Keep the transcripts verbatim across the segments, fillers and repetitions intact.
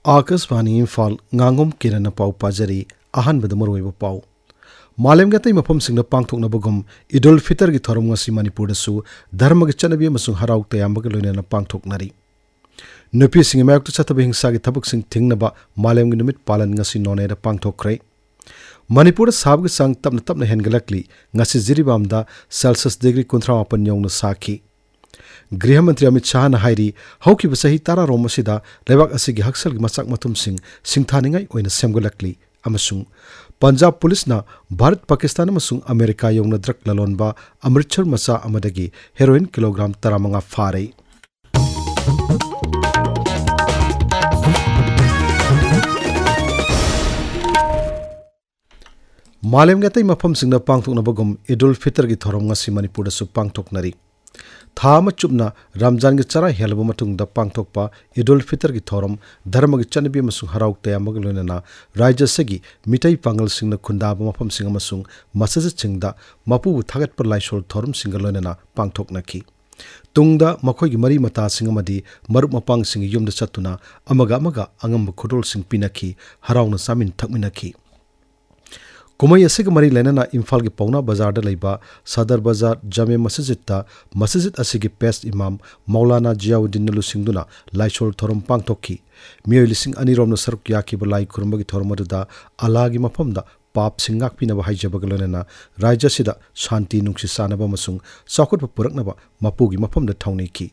ꯑꯥꯀꯥꯁꯕꯥꯅꯤ ꯏꯝꯐꯥꯜ, ꯉꯥꯉꯣꯝ ꯀꯤꯔꯟꯅ ꯄꯥꯎ ꯄꯥꯖꯔꯤ꯫ ꯑꯍꯥꯟꯕꯗ ꯃꯔꯨꯑꯣꯏꯕ ꯄꯥꯎ꯫ ꯃꯥꯂꯦꯝꯒꯤ ꯑꯇꯩ ꯃꯐꯝꯁꯤꯡꯗ ꯄꯥꯡꯊꯣꯛꯅꯕꯒꯨꯝ ꯏꯗꯨꯜ ꯐꯤꯇꯔꯒꯤ ꯊꯧꯔꯝ ꯉꯁꯤ ꯃꯅꯤꯄꯨꯔꯗꯁꯨ ꯙꯔꯃꯒꯤ ꯆꯠꯅꯕꯤ ꯑꯃꯁꯨꯡ ꯍꯔꯥꯎ ꯇꯌꯥꯝꯕꯒ ꯂꯣꯏꯅꯅ ꯄꯥꯡꯊꯣꯛꯅꯔꯤ꯫ ꯅꯨꯄꯤꯁꯤꯡꯒꯤ ꯃꯥꯌꯣꯛꯇ ꯆꯠꯊꯕ ꯍꯤꯡꯁꯥꯒꯤ ꯊꯕꯛꯁꯤꯡ ꯊꯤꯡꯅꯕ ꯃꯥꯂꯦꯝꯒꯤ ꯅꯨꯃꯤꯠ ꯄꯥꯂꯟ ꯉꯁꯤ ꯅꯣꯅꯦꯗ ꯄꯥꯡꯊꯣꯛꯈ꯭ꯔꯦ꯫ ꯃꯅꯤꯄꯨꯔꯗ ꯁꯥꯕꯒꯤ ꯆꯥꯡ ꯇꯞꯅ ꯇꯞꯅ ꯍꯦꯟꯒꯠꯂꯛꯂꯤ꯫ ꯉꯁꯤ ꯖꯤꯔꯤꯕꯥꯝꯗ ꯁꯦꯜꯁꯤꯌꯁ ꯗꯤꯒ꯭ꯔꯤ ꯀꯨꯟꯊ꯭ꯔꯥ ꯃꯥꯄꯟ ꯌꯧꯅ ꯁꯥꯈꯤ꯫ ꯒ꯭ꯔꯤꯍ ꯃꯟꯇ꯭ꯔꯤ ꯑꯃꯤꯠ ꯁꯥꯍꯅ ꯍꯥꯏꯔꯤ, ꯍꯧꯈꯤꯕ ꯆꯍꯤ ꯇꯔꯥꯔꯣꯝ ꯑꯁꯤꯗ ꯂꯩꯕꯥꯛ ꯑꯁꯤꯒꯤ ꯍꯛꯁꯦꯜꯒꯤ ꯃꯆꯥꯛ ꯃꯊꯨꯝꯁꯤꯡ ꯁꯤꯡꯊꯥꯅꯤꯡꯉꯥꯏ ꯑꯣꯏꯅ ꯁꯦꯝꯒꯠꯂꯛꯂꯤ ꯑꯃꯁꯨꯡ ꯄꯟꯖꯥꯕ ꯄꯨꯂꯤꯁꯅ ꯚꯥꯔꯠ, ꯄꯥꯀꯤꯁꯇꯥꯟ ꯑꯃꯁꯨꯡ ꯑꯃꯦꯔꯤꯀꯥ ꯌꯧꯅ ꯗ꯭ꯔꯒ ꯂꯂꯣꯟꯕ ꯑꯃ꯭ꯔꯤꯠꯁꯔ ꯃꯆꯥ ꯑꯃꯗꯒꯤ ꯍꯦꯔꯣꯏꯟ ꯀꯤꯂꯣꯒ꯭ꯔꯥꯝ ꯇꯔꯥꯃꯉꯥ ꯐꯥꯔꯦ꯫ ꯃꯥꯂꯦꯝꯒꯤ ꯑꯇꯩ ꯃꯐꯝꯁꯤꯡꯗ ꯄꯥꯡꯊꯣꯛꯅꯕꯒꯨꯝ ꯏꯗꯨꯜ ꯐꯤꯇꯔꯒꯤ ꯊꯧꯔꯝ ꯉꯁꯤ ꯃꯅꯤꯄꯨꯔꯗꯁꯨ ꯄꯥꯡꯊꯣꯛꯅꯔꯤ꯫ ꯊꯥ ꯑꯃ ꯆꯨꯞꯅ ꯔꯝꯖꯥꯟꯒꯤ ꯆꯔꯥ ꯍꯦꯜꯂꯕ ꯃꯇꯨꯡꯗ ꯄꯥꯡꯊꯣꯛꯄ ꯏꯗꯨꯜ ꯐꯤꯇꯔꯒꯤ ꯊꯧꯔꯝ ꯙꯔꯃꯒꯤ ꯆꯠꯅꯕꯤ ꯑꯃꯁꯨꯡ ꯍꯔꯥꯎ ꯇꯌꯥꯝꯕꯒ ꯂꯣꯏꯅꯅ ꯔꯥꯖ꯭ꯌ ꯑꯁꯤꯒꯤ ꯃꯤꯇꯩ ꯄꯥꯉꯜꯁꯤꯡꯅ ꯈꯨꯟꯗꯥꯕ ꯃꯐꯝꯁꯤꯡ ꯑꯃꯁꯨꯡ ꯃꯁꯖꯤꯗꯁꯤꯡꯗ ꯃꯄꯨꯕꯨ ꯊꯥꯒꯠꯄ ꯂꯥꯏꯁꯣꯜ ꯊꯧꯔꯝꯁꯤꯡꯒ ꯂꯣꯏꯅꯅ ꯄꯥꯡꯊꯣꯛꯅꯈꯤ꯫ ꯇꯨꯡꯗ ꯃꯈꯣꯏꯒꯤ ꯃꯔꯤ ꯃꯇꯥꯁꯤꯡ ꯑꯃꯗꯤ ꯃꯔꯨꯞ ꯃꯄꯥꯡꯁꯤꯡꯒꯤ ꯌꯨꯝꯗ ꯆꯠꯇꯨꯅ ꯑꯃꯒ ꯑꯃꯒ ꯑꯉꯝꯕ ꯈꯨꯗꯣꯜꯁꯤꯡ ꯄꯤꯅꯈꯤ, ꯍꯔꯥꯎꯅ ꯆꯥꯃꯤꯟ ꯊꯛꯃꯤꯟꯅꯈꯤ꯫ ꯀꯨꯝꯍꯩ ꯑꯁꯤꯒ ꯃꯔꯤ ꯂꯩꯅꯅ ꯏꯝꯐꯥꯜꯒꯤ ꯄꯥꯎꯅꯥ ꯕꯖꯥꯔꯗ ꯂꯩꯕ ꯁꯗꯔ ꯕꯖꯥꯔ ꯖꯥꯃꯦ ꯃꯁꯖꯤꯗꯇ ꯃꯁꯖꯤꯗ ꯑꯁꯤꯒꯤ ꯄꯦꯁ ꯏꯃꯥꯝ ꯃꯧꯂꯥꯅꯥ ꯖꯤꯌꯥꯎꯗꯤꯟꯅ ꯂꯨꯆꯤꯡꯗꯨꯅ ꯂꯥꯏꯁꯣꯜ ꯊꯧꯔꯝ ꯄꯥꯡꯊꯣꯛꯈꯤ꯫ ꯃꯤꯑꯣꯏ ꯂꯤꯁꯤꯡ ꯑꯅꯤ ꯔꯣꯝꯅ ꯁꯔꯨꯛ ꯌꯥꯈꯤꯕ ꯂꯥꯏ ꯈꯨꯔꯨꯝꯕꯒꯤ ꯊꯧꯔꯝ ꯑꯗꯨꯗ ꯑꯜꯂꯥꯍꯒꯤ ꯃꯐꯝꯗ ꯄꯥꯞꯁꯤꯡ ꯉꯥꯛꯄꯤꯅꯕ ꯍꯥꯏꯖꯕꯒ ꯂꯣꯏꯅꯅ ꯔꯥꯖ꯭ꯌ ꯑꯁꯤꯗ ꯁꯥꯟꯇꯤ, ꯅꯨꯡꯁꯤ ꯆꯥꯟꯅꯕ ꯑꯃꯁꯨꯡ ꯆꯥꯎꯈꯠꯄ ꯄꯨꯔꯛꯅꯕ ꯃꯄꯨꯒꯤ ꯃꯐꯝꯗ ꯊꯧꯅꯤꯈꯤ꯫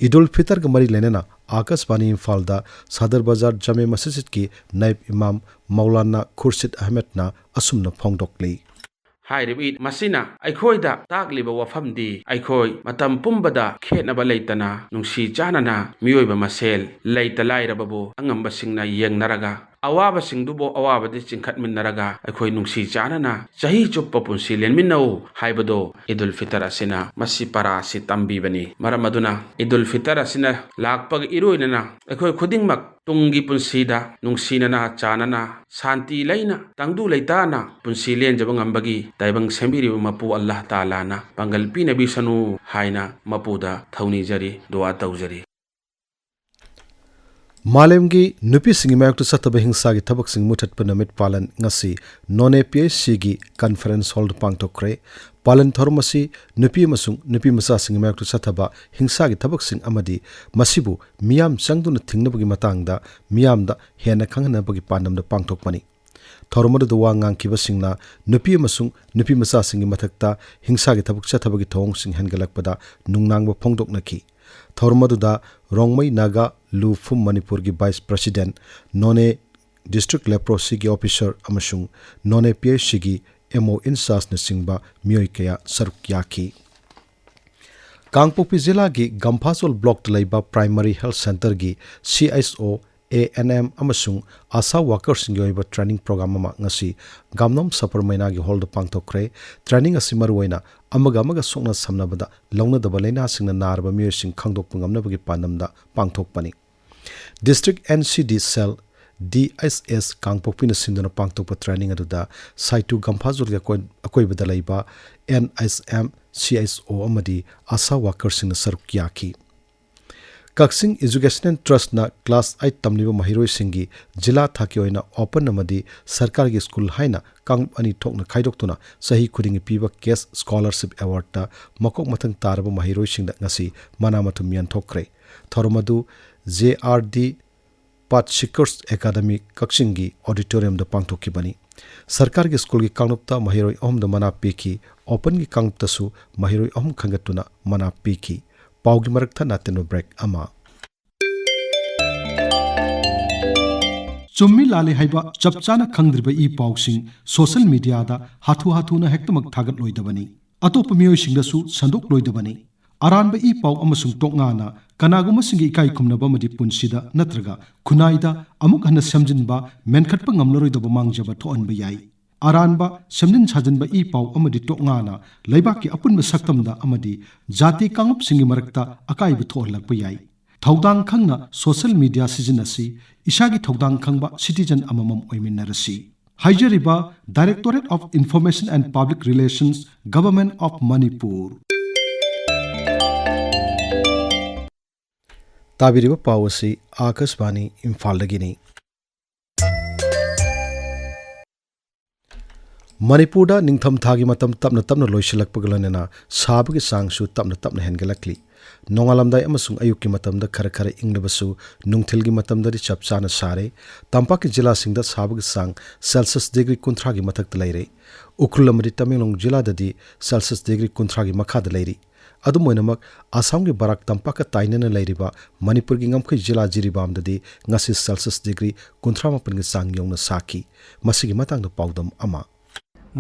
ꯏꯗꯨꯜ ꯐꯤꯇꯔꯒ ꯃꯔꯤ ꯂꯩꯅꯅ ꯑꯥꯀꯥꯁꯕꯥꯅꯤ ꯏꯝꯐꯥꯜꯗ ꯁꯗꯔ ꯕꯖꯥꯔ ꯖꯥꯃꯦ ꯃꯁꯖꯤꯗꯀꯤ ꯅꯥꯏꯕ ꯏꯃꯥꯝ ꯃꯧꯂꯥꯅꯥ ꯈꯨꯔꯁꯤꯗ ꯑꯍꯃꯦꯗꯅ ꯑꯁꯨꯝꯅ ꯐꯣꯡꯗꯣꯛꯂꯤ꯫ ꯍꯥꯏꯔꯤꯕ ꯏꯗ ꯃꯁꯤꯅ ꯑꯩꯈꯣꯏꯗ ꯇꯥꯛꯂꯤꯕ ꯋꯥꯐꯝꯗꯤ, ꯑꯩꯈꯣꯏ ꯃꯇꯝ ꯄꯨꯝꯕꯗ ꯈꯦꯠꯅꯕ ꯂꯩꯇꯅ ꯅꯨꯡꯁꯤ ꯆꯥꯟꯅꯅ ꯃꯤꯑꯣꯏꯕ ꯃꯁꯦꯜ, ꯂꯩꯇ ꯂꯥꯏꯔꯕꯕꯨ ꯑꯉꯝꯕꯁꯤꯡꯅ ꯌꯦꯡꯅꯔꯒ, ꯑꯋꯥꯕꯁꯤꯡꯗꯨꯕꯨ ꯑꯋꯥꯕꯗ ꯆꯤꯡꯈꯠꯃꯤꯟꯅꯔꯒ ꯑꯩꯈꯣꯏ ꯅꯨꯡꯁꯤ ꯆꯥꯟꯅꯅ ꯆꯍꯤ ꯆꯨꯞꯄ ꯄꯨꯟꯁꯤ ꯂꯦꯟꯃꯤꯟꯅꯧ ꯍꯥꯏꯕꯗꯣ ꯏꯗꯨꯜ ꯐꯤꯇꯔ ꯑꯁꯤꯅ ꯃꯁꯤ ꯄꯔꯥ ꯑꯁꯤ ꯇꯝꯕꯤꯕꯅꯤ꯫ ꯃꯔꯝ ꯑꯗꯨꯅ ꯏꯗꯨꯜ ꯐꯤꯇꯔ ꯑꯁꯤꯅ ꯂꯥꯛꯄꯒ ꯏꯔꯣꯏꯅꯅ ꯑꯩꯈꯣꯏ ꯈꯨꯗꯤꯡꯃꯛ ꯇꯨꯡꯒꯤ ꯄꯨꯟꯁꯤꯗ ꯅꯨꯡꯁꯤꯅꯅ ꯆꯥꯟꯅꯅ ꯁꯥꯟꯇꯤ ꯂꯩꯅ ꯇꯪꯗꯨ ꯂꯩꯇꯥꯅ ꯄꯨꯟꯁꯤ ꯂꯦꯟꯖꯕ ꯉꯝꯕꯒꯤ ꯇꯥꯏꯕꯪ ꯁꯦꯝꯕꯤꯔꯤꯕ ꯃꯄꯨ ꯑꯜꯂꯥꯍ ꯇꯥꯂꯥꯅ ꯄꯥꯡꯒꯜ ꯄꯤꯅꯕꯤꯁꯅꯨ ꯍꯥꯏꯅ ꯃꯄꯨꯗ ꯊꯧꯅꯤꯖꯔꯤ, ꯗꯨꯋꯥ ꯇꯧꯖꯔꯤ꯫ ꯃꯥꯂꯦꯝꯒꯤ ꯅꯨꯄꯤꯁꯤꯡꯒꯤ ꯃꯥꯌꯣꯛꯇ ꯆꯠꯊꯕ ꯍꯤꯡꯁꯥꯒꯤ ꯊꯕꯛꯁꯤꯡ ꯃꯨꯊꯠꯄ ꯅꯨꯃꯤꯠ ꯄꯥꯂꯟ ꯉꯁꯤ ꯅꯣꯅꯦ ꯄꯤ ꯑꯩꯆ ꯁꯤꯒꯤ ꯀꯟꯐꯔꯦꯟꯁ ꯍꯣꯜꯗ ꯄꯥꯡꯊꯣꯛꯈ꯭ꯔꯦ꯫ ꯄꯥꯂꯟ ꯊꯧꯔꯝ ꯑꯁꯤ ꯅꯨꯄꯤ ꯑꯃꯁꯨꯡ ꯅꯨꯄꯤ ꯃꯆꯥꯁꯤꯡꯒꯤ ꯃꯥꯌꯣꯛꯇ ꯆꯠꯊꯕ ꯍꯤꯡꯁꯥꯒꯤ ꯊꯕꯛꯁꯤꯡ ꯑꯃꯗꯤ ꯃꯁꯤꯕꯨ ꯃꯤꯌꯥꯝ ꯆꯪꯗꯨꯅ ꯊꯤꯡꯅꯕꯒꯤ ꯃꯇꯥꯡꯗ ꯃꯤꯌꯥꯝꯗ ꯍꯦꯟꯅ ꯈꯪꯍꯟꯅꯕꯒꯤ ꯄꯥꯟꯗꯝꯗ ꯄꯥꯡꯊꯣꯛꯄꯅꯤ꯫ ꯊꯧꯔꯝ ꯑꯗꯨꯗ ꯋꯥ ꯉꯥꯡꯈꯤꯕꯁꯤꯡꯅ ꯅꯨꯄꯤ ꯑꯃꯁꯨꯡ ꯅꯨꯄꯤ ꯃꯆꯥꯁꯤꯡꯒꯤ ꯃꯊꯛꯇ ꯍꯤꯡꯁꯥꯒꯤ ꯊꯕꯛ ꯆꯠꯊꯕꯒꯤ ꯊꯧꯑꯣꯡꯁꯤꯡ ꯍꯦꯟꯒꯠꯂꯛꯄꯗ ꯅꯨꯡꯅꯥꯡꯕ ꯐꯣꯡꯗꯣꯛꯅꯈꯤ꯫ ꯊꯧꯔꯝ ꯑꯗꯨꯗ ꯔꯣꯡꯃꯩ ꯅꯥꯒꯥ, ꯂꯨ ꯐꯨꯝ ꯃꯅꯤꯄꯨꯔꯒꯤ ꯚꯥꯏꯁ ꯄ꯭ꯔꯁꯤꯗꯦꯟꯠ, ꯅꯣꯅꯦ ꯗꯤꯁꯇ꯭ꯔꯤꯛ ꯂꯦꯄ꯭ꯔꯣꯁꯤꯒꯤ ꯑꯣꯐꯤꯁꯔ ꯑꯃꯁꯨꯡ ꯅꯣꯅꯦ ꯄꯤ ꯑꯩꯆ ꯁꯤꯒꯤ ꯑꯦꯝ ꯑꯣ ꯏꯟꯆꯥꯔꯖꯅꯆꯤꯡꯕ ꯃꯤꯑꯣꯏ ꯀꯌꯥ ꯁꯔꯨꯛ ꯌꯥꯈꯤ꯫ ꯀꯥꯡꯄꯣꯛꯄꯤ ꯖꯤꯂꯥꯒꯤ ꯒꯝꯐꯥꯖꯣꯜ ꯕ꯭ꯂꯣꯛꯇ ꯂꯩꯕ ꯄ꯭ꯔꯥꯏꯃꯔꯤ ꯍꯦꯜꯊ ꯁꯦꯟꯇꯔꯒꯤ ꯁꯤ ꯑꯩꯆ ꯑꯣ, ꯑꯦ ꯑꯦꯟ ꯑꯦꯝ ꯑꯃꯁꯨꯡ ꯑꯥꯁꯥ ꯋꯥꯀꯔꯁꯤꯡꯒꯤ ꯑꯣꯏꯕ ꯇ꯭ꯔꯦꯅꯤꯡ ꯄ꯭ꯔꯣꯒ꯭ꯔꯥꯝ ꯑꯃ ꯉꯁꯤ ꯒꯥꯝꯅꯣꯝ ꯁꯄꯔ ꯃꯩꯅꯥꯒꯤ ꯍꯣꯜꯗ ꯄꯥꯡꯊꯣꯛꯈ꯭ꯔꯦ꯫ ꯇ꯭ꯔꯦꯅꯤꯡ ꯑꯁꯤ ꯃꯔꯨꯑꯣꯏꯅ ꯑꯃꯒ ꯑꯃꯒ ꯁꯣꯛꯅ ꯁꯝꯅꯕꯗ ꯂꯧꯅꯗꯕ ꯂꯥꯏꯅꯥꯁꯤꯡꯅ ꯅꯥꯔꯕ ꯃꯤꯑꯣꯏꯁꯤꯡ ꯈꯪꯗꯣꯛꯄ ꯉꯝꯅꯕꯒꯤ ꯄꯥꯟꯗꯝꯗ ꯄꯥꯡꯊꯣꯛꯄꯅꯤ꯫ ꯗꯤꯁꯇ꯭ꯔꯤꯛ ꯑꯦꯟ ꯁꯤ ꯗꯤ ꯁꯦꯜ, ꯗꯤ ꯑꯩꯆ ꯑꯦꯁ ꯀꯥꯡꯄꯣꯛꯄꯤꯅ ꯁꯤꯟꯗꯨꯅ ꯄꯥꯡꯊꯣꯛꯄ ꯇ꯭ꯔꯦꯅꯤꯡ ꯑꯗꯨꯗ ꯁꯥꯏꯇꯨ ꯒꯝꯐꯥꯖꯣꯜꯒꯤ ꯑꯀꯣꯏ-, ꯑꯀꯣꯏꯕꯗ ꯂꯩꯕ ꯑꯦꯟ ꯑꯩꯆ ꯑꯦꯝ, ꯁꯤ ꯑꯩꯆ ꯑꯣ ꯑꯃꯗꯤ ꯑꯥꯁꯥ ꯋꯥꯀꯔꯁꯤꯡꯅ ꯁꯔꯨꯛ ꯌꯥꯈꯤ꯫ ꯀꯛꯆꯤꯡ ꯏꯖꯨꯀꯦꯁꯅꯦꯜ ꯇ꯭ꯔꯁꯠꯅ ꯀ꯭ꯂꯥꯁ ꯑꯩꯠ ꯇꯝꯂꯤꯕ ꯃꯍꯩꯔꯣꯏꯁꯤꯡꯒꯤ ꯖꯤꯂꯥ ꯊꯥꯛꯀꯤ ꯑꯣꯏꯅ ꯑꯣꯄꯟ ꯑꯃꯗꯤ ꯁꯔꯀꯥꯔꯒꯤ ꯁ꯭ꯀꯨꯜ ꯍꯥꯏꯅ ꯀꯥꯡꯂꯨꯞ ꯑꯅꯤ ꯊꯣꯛꯅ ꯈꯥꯏꯗꯣꯛꯇꯨꯅ ꯆꯍꯤ ꯈꯨꯗꯤꯡꯒꯤ ꯄꯤꯕ ꯀꯦꯁ ꯁ꯭ꯀꯣꯂꯔꯁꯤꯞ ꯑꯦꯋꯥꯔꯗꯇ ꯃꯀꯣꯛ ꯃꯊꯪ ꯇꯥꯔꯕ ꯃꯍꯩꯔꯣꯏꯁꯤꯡꯗ ꯉꯁꯤ ꯃꯅꯥ ꯃꯊꯨꯝ ꯌꯦꯟꯊꯣꯛꯈ꯭ꯔꯦ꯫ ꯊꯧꯔꯝ ꯑꯗꯨ ꯖꯦ ꯑꯥꯔ ꯗꯤ ꯄꯥꯊ ꯁꯤꯀꯔꯁ ꯑꯦꯀꯥꯗꯃꯤ ꯀꯛꯆꯤꯡꯒꯤ ꯑꯣꯗꯤꯇꯣꯔꯤꯌꯝꯗ ꯄꯥꯡꯊꯣꯛꯈꯤꯕꯅꯤ꯫ ꯁꯔꯀꯥꯔꯒꯤ ꯁ꯭ꯀꯨꯜꯒꯤ ꯀꯥꯡꯂꯨꯞꯇ ꯃꯍꯩꯔꯣꯏ ꯑꯍꯨꯝꯗ ꯃꯅꯥ ꯄꯤꯈꯤ꯫ ꯑꯣꯄꯟꯒꯤ ꯀꯥꯡꯂꯨꯞꯇꯁꯨ ꯃꯍꯩꯔꯣꯏ ꯑꯍꯨꯝ ꯈꯟꯒꯠꯇꯨꯅ ꯃꯅꯥ ꯄꯤꯈꯤ꯫ ꯄꯥꯎꯒꯤ ꯃꯔꯛ ꯊꯠꯅ ꯇꯦꯟꯕ ꯕ꯭ꯔꯦꯛ ꯑꯃ꯫ ꯆꯨꯝꯃꯤ ꯂꯥꯜꯂꯤ ꯍꯥꯏꯕ ꯆꯞ ꯆꯥꯅ ꯈꯪꯗ꯭ꯔꯤꯕ ꯏ ꯄꯥꯎꯁꯤꯡ ꯁꯣꯁꯦꯜ ꯃꯤꯗꯤꯌꯥꯗ ꯍꯥꯊꯨ ꯍꯥꯊꯨꯅ ꯍꯦꯛꯇꯃꯛ ꯊꯥꯒꯠꯂꯣꯏꯗꯕꯅꯤ꯫ ꯑꯇꯣꯞꯄ ꯃꯤꯑꯣꯏꯁꯤꯡꯗꯁꯨ ꯁꯟꯗꯣꯛꯂꯣꯏꯗꯕꯅꯤ꯫ ꯑꯔꯥꯟꯕ ꯏ ꯄꯥꯎ ꯑꯃꯁꯨꯡ ꯇꯣꯛꯉꯥꯅ ꯀꯅꯥꯒꯨꯝꯕꯁꯤꯡꯒꯤ ꯏꯀꯥꯏ ꯈꯨꯝꯅꯕ ꯑꯃꯗꯤ ꯄꯨꯟꯁꯤꯗ ꯅꯠꯇ꯭ꯔꯒ ꯈꯨꯟꯅꯥꯏꯗ ꯑꯃꯨꯛ ꯍꯟꯅ ꯁꯦꯝꯖꯤꯟꯕ, ꯃꯦꯟꯈꯠꯄ ꯉꯝꯂꯔꯣꯏꯗꯕ ꯃꯥꯡꯖꯕ ꯊꯣꯛꯍꯟꯕ ꯌꯥꯏ꯫ ꯑꯔꯥꯟꯕ, ꯁꯦꯝꯖꯤꯟ ꯁꯥꯖꯤꯟꯕ ꯏ ꯄꯥꯎ ꯑꯃꯗꯤ ꯇꯣꯛꯉꯥꯅ ꯂꯩꯕꯥꯛꯀꯤ ꯑꯄꯨꯟꯕ ꯁꯛꯇꯝꯗ ꯑꯃꯗꯤ ꯖꯥꯇꯤ ꯀꯥꯡꯂꯨꯞꯁꯤꯡꯒꯤ ꯃꯔꯛꯇ ꯑꯀꯥꯏꯕ ꯊꯣꯛꯍꯜꯂꯛꯄ ꯌꯥꯏ꯫ ꯊꯧꯗꯥꯡ ꯈꯪꯅ ꯁꯣꯁꯦꯜ ꯃꯤꯗꯤꯌꯥ ꯁꯤꯖꯤꯟꯅꯁꯤ, ꯏꯁꯥꯒꯤ ꯊꯧꯗꯥꯡ ꯈꯪꯕ ꯁꯤꯇꯤꯖꯟ ꯑꯃꯃꯝ ꯑꯣꯏꯃꯤꯟꯅꯔꯁꯤ꯫ ꯍꯥꯏꯖꯔꯤꯕ Directorate of Information and Public Relations, Government of Manipur꯫ ꯇꯥꯕꯤꯔꯤꯕ ꯄꯥꯎ ꯑꯁꯤ ꯑꯥꯀꯥꯁꯕꯥꯅꯤ ꯏꯝꯐꯥꯜꯗꯒꯤꯅꯤ꯫ ꯃꯅꯤꯄꯨꯔꯗ ꯅꯤꯡꯊꯝ ꯊꯥꯒꯤ ꯃꯇꯝ ꯇꯞꯅ ꯇꯞꯅ ꯂꯣꯏꯁꯤꯜꯂꯛꯄꯒ ꯂꯣꯏꯅꯅ ꯁꯥꯕꯒꯤ ꯆꯥꯡꯁꯨ ꯇꯞꯅ ꯇꯞꯅ ꯍꯦꯟꯒꯠꯂꯛꯂꯤ꯫ ꯅꯣꯡꯉꯥꯜꯂꯝꯗꯥꯏ ꯑꯃꯁꯨꯡ ꯑꯌꯨꯛꯀꯤ ꯃꯇꯝꯗ ꯈꯔ ꯈꯔ ꯏꯪꯂꯕꯁꯨ, ꯅꯨꯡꯊꯤꯜꯒꯤ ꯃꯇꯝꯗꯗꯤ ꯆꯞ ꯆꯥꯅ ꯁꯥꯔꯦ꯫ ꯇꯝꯄꯥꯛꯀꯤ ꯖꯤꯂꯥꯁꯤꯡꯗ ꯁꯥꯕꯒꯤ ꯆꯥꯡ ꯁꯦꯜꯁꯤꯌꯁ ꯗꯤꯒ꯭ꯔꯤ ꯀꯨꯟꯊ꯭ꯔꯥꯒꯤ ꯃꯊꯛꯇ ꯂꯩꯔꯦ꯫ ꯎꯈ꯭ꯔꯨꯜ ꯑꯃꯗꯤ ꯇꯃꯦꯡꯂꯣꯡ ꯖꯤꯂꯥꯗꯗꯤ ꯁꯦꯜꯁꯤꯌꯁ ꯗꯤꯒ꯭ꯔꯤ ꯀꯨꯟꯊ꯭ꯔꯥꯒꯤ ꯃꯈꯥꯗ ꯂꯩꯔꯤ꯫ ꯑꯗꯨꯝ ꯑꯣꯏꯅꯃꯛ, ꯑꯁꯥꯝꯒꯤ ꯕꯔꯥꯛ ꯇꯝꯄꯥꯛꯀ ꯇꯥꯏꯅꯅ ꯂꯩꯔꯤꯕ ꯃꯅꯤꯄꯨꯔꯒꯤ ꯉꯝꯈꯩ ꯖꯤꯂꯥ ꯖꯤꯔꯤꯕꯥꯝꯗꯗꯤ ꯉꯁꯤ ꯁꯦꯜꯁꯤꯌꯁ ꯗꯤꯒ꯭ꯔꯤ ꯀꯨꯟꯊ꯭ꯔꯥ ꯃꯥꯄꯟꯒꯤ ꯆꯥꯡ ꯌꯧꯅ ꯁꯥꯈꯤ꯫ ꯃꯁꯤꯒꯤ ꯃꯇꯥꯡꯗ ꯄꯥꯎꯗꯝ ꯑꯃ꯫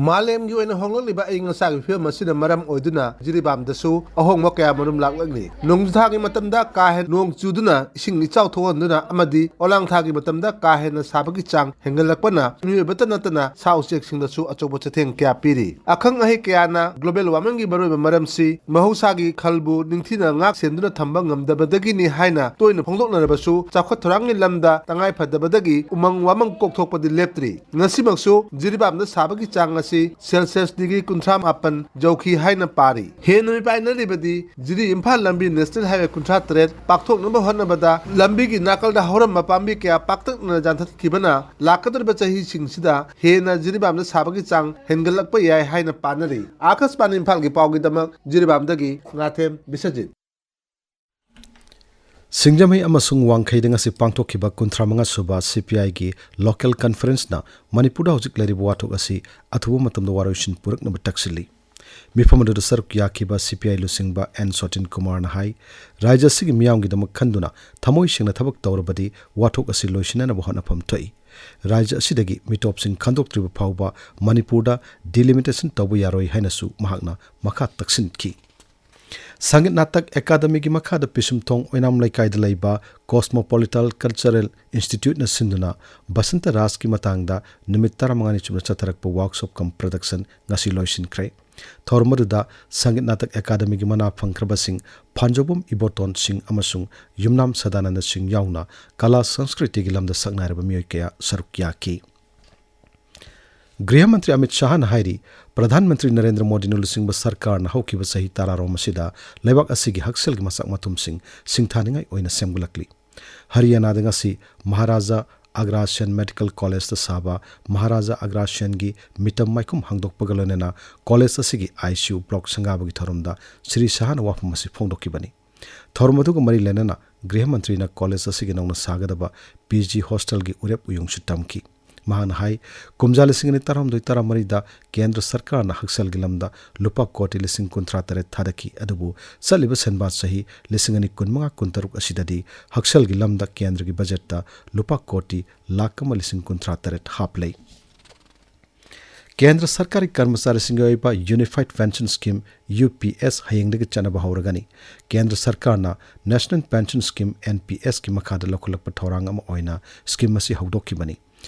ꯃꯥꯂꯦꯝꯒꯤ ꯑꯣꯏꯅ ꯍꯣꯡꯂꯛꯂꯤꯕ ꯑꯏꯪ ꯑꯁꯥꯒꯤ ꯐꯤꯕꯝ ꯑꯁꯤꯅ ꯃꯔꯝ ꯑꯣꯏꯗꯨꯅ ꯖꯤꯔꯤꯕꯥꯝꯗꯁꯨ ꯑꯍꯣꯡꯕ ꯀꯌꯥ ꯃꯔꯨꯝ ꯂꯥꯛꯂꯛꯂꯤ꯫ ꯅꯣꯡꯖꯨ ꯊꯥꯒꯤ ꯃꯇꯝꯗ ꯀꯥ ꯍꯦꯟꯅ ꯅꯣꯡ ꯆꯨꯗꯨꯅ ꯏꯁꯤꯡ ꯏꯆꯥꯎ ꯊꯣꯛꯍꯟꯗꯨꯅ ꯑꯃꯗꯤ ꯑꯣꯂꯥꯡ ꯊꯥꯒꯤ ꯃꯇꯝꯗ ꯀꯥ ꯍꯦꯟꯅ ꯁꯥꯕꯒꯤ ꯆꯥꯡ ꯍꯦꯟꯒꯠꯂꯛꯄꯅ ꯃꯤꯑꯣꯏꯕꯇ ꯅꯠꯇꯅ ꯁꯥ ꯎꯆꯦꯛꯁꯤꯡꯗꯁꯨ ꯑꯆꯧꯕ ꯆꯩꯊꯦꯡ ꯀꯌꯥ ꯄꯤꯔꯤ꯫ ꯑꯈꯪ ꯑꯍꯩ ꯀꯌꯥꯅ global warming ꯒꯤ ꯃꯔꯨꯑꯣꯏꯕ ꯃꯔꯝꯁꯤ ꯃꯍꯧꯁꯥꯒꯤ ꯈꯜꯕꯨ ꯅꯤꯡꯊꯤꯅ ꯉꯥꯛ ꯁꯦꯟꯗꯨꯅ ꯊꯝꯕ ꯉꯝꯗꯕꯗꯒꯤꯅꯤ ꯍꯥꯏꯅ ꯇꯣꯏꯅ ꯐꯣꯡꯗꯣꯛꯅꯔꯕꯁꯨ, ꯆꯥꯎꯈꯠ ꯊꯧꯔꯥꯡꯒꯤ ꯂꯝꯗ ꯇꯉꯥꯏ ꯐꯗꯕꯗꯒꯤ ꯎꯃꯪ ꯋꯥꯃꯪ ꯀꯣꯛꯊꯣꯛꯄꯗꯤ ꯂꯦꯞꯇ꯭ꯔꯤ꯫ ꯉꯁꯤꯃꯛꯁꯨ ꯖꯤꯔꯤꯕꯥꯝꯗ ꯁꯥꯕꯒꯤ ꯆꯥꯡ ꯑꯁꯤ ꯁꯦꯜꯁꯤꯌꯁ ꯗꯤꯒ꯭ꯔꯤ ꯀꯨꯟꯊ꯭ꯔꯥ ꯃꯥꯄꯟ ꯌꯧꯈꯤ ꯍꯥꯏꯅ ꯄꯥꯔꯤ꯫ ꯍꯦꯟꯅ ꯃꯤꯄꯥꯏꯅꯔꯤꯕꯗꯤ ꯖꯤꯔꯤ ꯏꯝꯐꯥꯜ ꯂꯝꯕꯤ ꯅꯦꯁꯅꯦꯜ ꯍꯥꯏꯋꯦ ꯀꯨꯟꯊ꯭ꯔꯥ ꯇꯔꯦꯠ ꯄꯥꯛꯊꯣꯛꯅꯕ ꯍꯣꯠꯅꯕꯗ ꯂꯝꯕꯤꯒꯤ ꯅꯥꯀꯜꯗ ꯍꯧꯔꯝꯕ ꯄꯥꯝꯕꯤ ꯀꯌꯥ ꯄꯥꯛꯇꯛꯅꯅ ꯌꯥꯟꯊꯠꯈꯤꯕꯅ ꯂꯥꯛꯀꯗꯧꯔꯤꯕ ꯆꯍꯤꯁꯤꯡꯁꯤꯗ ꯍꯦꯟꯅ ꯖꯤꯔꯤꯕꯥꯝꯗ ꯁꯥꯕꯒꯤ ꯆꯥꯡ ꯍꯦꯟꯒꯠꯂꯛꯄ ꯌꯥꯏ ꯍꯥꯏꯅ ꯄꯥꯅꯔꯤ꯫ ꯑꯥꯀꯥꯁꯕꯥꯅꯤ ꯏꯝꯐꯥꯜꯒꯤ ꯄꯥꯎꯒꯤꯗꯃꯛ ꯖꯤꯔꯤꯕꯥꯝꯗꯒꯤ ꯉꯥꯊꯦꯝ ꯕꯤꯁ꯭ꯋꯖꯤꯠ꯫ ꯁꯤꯡꯖꯃꯩ ꯑꯃꯁꯨꯡ ꯋꯥꯡꯈꯩꯗ ꯉꯁꯤ ꯄꯥꯡꯊꯣꯛꯈꯤꯕ ꯀꯨꯟꯊ꯭ꯔꯥ ꯃꯉꯥ ꯁꯨꯕ ꯁꯤ ꯄꯤ ꯑꯥꯏꯒꯤ ꯂꯣꯀꯦꯜ ꯀꯟꯐꯔꯦꯟꯁꯅ ꯃꯅꯤꯄꯨꯔꯗ ꯍꯧꯖꯤꯛ ꯂꯩꯔꯤꯕ ꯋꯥꯊꯣꯛ ꯑꯁꯤ ꯑꯊꯨꯕ ꯃꯇꯝꯗ ꯋꯥꯔꯣꯏꯁꯤꯟ ꯄꯨꯔꯛꯅꯕ ꯇꯛꯁꯤꯜꯂꯤ꯫ ꯃꯤꯐꯝ ꯑꯗꯨꯗ ꯁꯔꯨꯛ ꯌꯥꯈꯤꯕ ꯁꯤ ꯄꯤ ꯑꯥꯏ ꯂꯨꯆꯤꯡꯕ ꯑꯦꯟ ꯁꯣꯇꯤꯟ ꯀꯨꯃꯥꯔꯅ ꯍꯥꯏ, ꯔꯥꯖ꯭ꯌ ꯑꯁꯤꯒꯤ ꯃꯤꯌꯥꯝꯒꯤꯗꯃꯛ ꯈꯟꯗꯨꯅ ꯊꯃꯣꯏ ꯁꯦꯡꯅ ꯊꯕꯛ ꯇꯧꯔꯕꯗꯤ ꯋꯥꯊꯣꯛ ꯑꯁꯤ ꯂꯣꯏꯁꯤꯟꯅꯅꯕ ꯍꯣꯠꯅꯐꯝ ꯊꯣꯛꯏ꯫ ꯔꯥꯖ꯭ꯌ ꯑꯁꯤꯗꯒꯤ ꯃꯤꯇꯣꯞꯁꯤꯡ ꯈꯟꯗꯣꯛꯇ꯭ꯔꯤꯕ ꯐꯥꯎꯕ ꯃꯅꯤꯄꯨꯔꯗ ꯗꯤꯂꯤꯃꯤꯇꯦꯁꯟ ꯇꯧꯕ ꯌꯥꯔꯣꯏ ꯍꯥꯏꯅꯁꯨ ꯃꯍꯥꯛꯅ ꯃꯈꯥ ꯇꯛꯁꯤꯟꯈꯤ꯫ ꯁꯪꯒꯤꯠ ꯅꯥꯇꯛ ꯑꯦꯀꯥꯗꯃꯤꯒꯤ ꯃꯈꯥꯗ ꯄꯤꯁꯨꯝꯊꯣꯡ ꯑꯣꯏꯅꯥꯝ ꯂꯩꯀꯥꯏꯗ ꯂꯩꯕ ꯀꯣꯁꯃꯣꯄꯣꯂꯤꯇꯥꯟ ꯀꯜꯆꯔꯦꯜ ꯏꯟꯁꯇꯤꯇ꯭ꯌꯨꯠꯅ ꯁꯤꯟꯗꯨꯅ ꯕꯁꯟꯇ ꯔꯥꯖꯀꯤ ꯃꯇꯥꯡꯗ ꯅꯨꯃꯤꯠ ꯇꯔꯥꯃꯉꯥꯅꯤ ꯆꯨꯞꯅ ꯆꯠꯊꯔꯛꯄ ꯋꯥꯔꯛꯁꯣꯞ ꯀꯝ ꯄ꯭ꯔꯗꯛꯁꯟ ꯉꯁꯤ ꯂꯣꯏꯁꯤꯟꯈ꯭ꯔꯦ꯫ ꯊꯧꯔꯝ ꯑꯗꯨꯗ ꯁꯪꯒꯤꯠ ꯅꯥꯇꯛ ꯑꯦꯀꯥꯗꯃꯤꯒꯤ ꯃꯅꯥ ꯐꯪꯈ꯭ꯔꯕꯁꯤꯡ ꯐꯥꯟꯖꯧꯕꯝ ꯏꯕꯣꯇꯣꯟ ꯁꯤꯡ ꯑꯃꯁꯨꯡ ꯌꯨꯝꯅꯥꯝ ꯁꯗꯥꯅꯟꯗ ꯁꯤꯡ ꯌꯥꯎꯅ ꯀꯂꯥ ꯁꯪꯁꯀ꯭ꯔꯤꯇꯤꯒꯤ ꯂꯝꯗ ꯁꯛꯅꯥꯏꯔꯕ ꯃꯤꯑꯣꯏ ꯀꯌꯥ ꯁꯔꯨꯛ ꯌꯥꯈꯤ꯫ ꯒ꯭ꯔꯤꯍ ꯃꯟꯇ꯭ꯔꯤ ꯑꯃꯤꯠ ꯁꯥꯍꯅ ꯍꯥꯏꯔꯤ, ꯄ꯭ꯔꯙꯥꯟ ꯃꯟꯇ꯭ꯔꯤ ꯅꯔꯦꯟꯗ꯭ꯔ ꯃꯣꯗꯤꯅ ꯂꯨꯆꯤꯡꯕ ꯁꯔꯀꯥꯔꯅ ꯍꯧꯈꯤꯕ ꯆꯍꯤ ꯇꯔꯥꯔꯣꯝ ꯑꯁꯤꯗ ꯂꯩꯕꯥꯛ ꯑꯁꯤꯒꯤ ꯍꯛꯁꯦꯜꯒꯤ ꯃꯁꯛ ꯃꯊꯨꯝꯁꯤꯡ ꯁꯤꯡꯊꯥꯅꯤꯡꯉꯥꯏ ꯑꯣꯏꯅ ꯁꯦꯝꯒꯠꯂꯛꯂꯤ꯫ ꯍꯔꯤꯌꯥꯅꯥꯗ ꯉꯁꯤ ꯃꯍꯥꯔꯥꯖꯥ ꯑꯒ꯭ꯔꯥꯁꯦꯟ ꯃꯦꯗꯤꯀꯦꯜ ꯀꯣꯂꯦꯖꯇ ꯁꯥꯕ ꯃꯍꯥꯔꯥꯖꯥ ꯑꯒ꯭ꯔꯥꯁꯦꯟꯒꯤ ꯃꯤꯇꯝ ꯃꯥꯏꯈꯨꯝ ꯍꯥꯡꯗꯣꯛꯄꯒ ꯂꯣꯏꯅꯅ ꯀꯣꯂꯦꯖ ꯑꯁꯤꯒꯤ ICU block ꯁꯪꯒꯥꯕꯒꯤ ꯊꯧꯔꯝꯗ ꯁ꯭ꯔꯤ ꯁꯥꯍꯅ ꯋꯥꯐꯝ ꯑꯁꯤ ꯐꯣꯡꯗꯣꯛꯈꯤꯕꯅꯤ꯫ ꯊꯧꯔꯝ ꯑꯗꯨꯒ ꯃꯔꯤ ꯂꯩꯅꯅ ꯒ꯭ꯔꯤꯍ ꯃꯟꯇ꯭ꯔꯤꯅ ꯀꯣꯂꯦꯖ ꯑꯁꯤꯒꯤ ꯅꯧꯅ ꯁꯥꯒꯗꯕ PG ꯍꯣꯁꯇꯦꯜꯒꯤ ꯎꯔꯦꯞ ꯎꯌꯨꯡꯁꯨ ꯇꯝꯈꯤ꯫ ꯃꯍꯥꯛꯅ ꯍꯥꯏ, ꯀꯨꯝꯖꯥ ꯂꯤꯁꯤꯡ ꯑꯅꯤ ꯇꯔꯥꯍꯨꯝꯗꯣꯏ ꯇꯔꯥꯃꯔꯤꯗ ꯀꯦꯟꯗ꯭ꯔ ꯁꯔꯀꯥꯔꯅ ꯍꯛꯁꯦꯜꯒꯤ ꯂꯝꯗ ꯂꯨꯄꯥ ꯀꯣꯇꯤ ꯂꯤꯁꯤꯡ ꯀꯨꯟꯊ꯭ꯔꯥ ꯇꯔꯦꯠ ꯊꯥꯗꯈꯤ, ꯑꯗꯨꯕꯨ ꯆꯠꯂꯤꯕ ꯁꯦꯟꯕꯥ ꯆꯍꯤ ꯂꯤꯁꯤꯡ ꯑꯅꯤ ꯀꯨꯟꯃꯉꯥ ꯀꯨꯟꯇꯔꯨꯛ ꯑꯁꯤꯗꯗꯤ ꯍꯛꯁꯦꯜꯒꯤ ꯂꯝꯗ ꯀꯦꯟꯗ꯭ꯔꯒꯤ ꯕꯖꯦꯠꯇ ꯂꯨꯄꯥ ꯀꯣꯇꯤ ꯂꯥꯈ ꯑꯃ ꯂꯤꯁꯤꯡ ꯀꯨꯟꯊ꯭ꯔꯥ ꯇꯔꯦꯠ ꯍꯥꯞꯂꯦ꯫ ꯀꯦꯟꯗ꯭ꯔ ꯁꯔꯀꯥꯔꯒꯤ ꯀꯔꯃꯆꯥꯔꯤꯁꯤꯡꯒꯤ ꯑꯣꯏꯕ Unified Pension Scheme, UPS, ꯍꯌꯦꯡꯗꯒꯤ ꯆꯠꯅꯕ ꯍꯧꯔꯒꯅꯤ꯫ ꯀꯦꯟꯗ꯭ꯔ ꯁꯔꯀꯥꯔꯅ National Pension Scheme, NPS ꯀꯤ ꯃꯈꯥꯗ ꯂꯧꯈꯠꯂꯛꯄ ꯊꯧꯔꯥꯡ ꯑꯃ ꯑꯣꯏꯅ scheme ꯑꯁꯤ ꯍꯧꯗꯣꯛꯈꯤꯕꯅꯤ꯫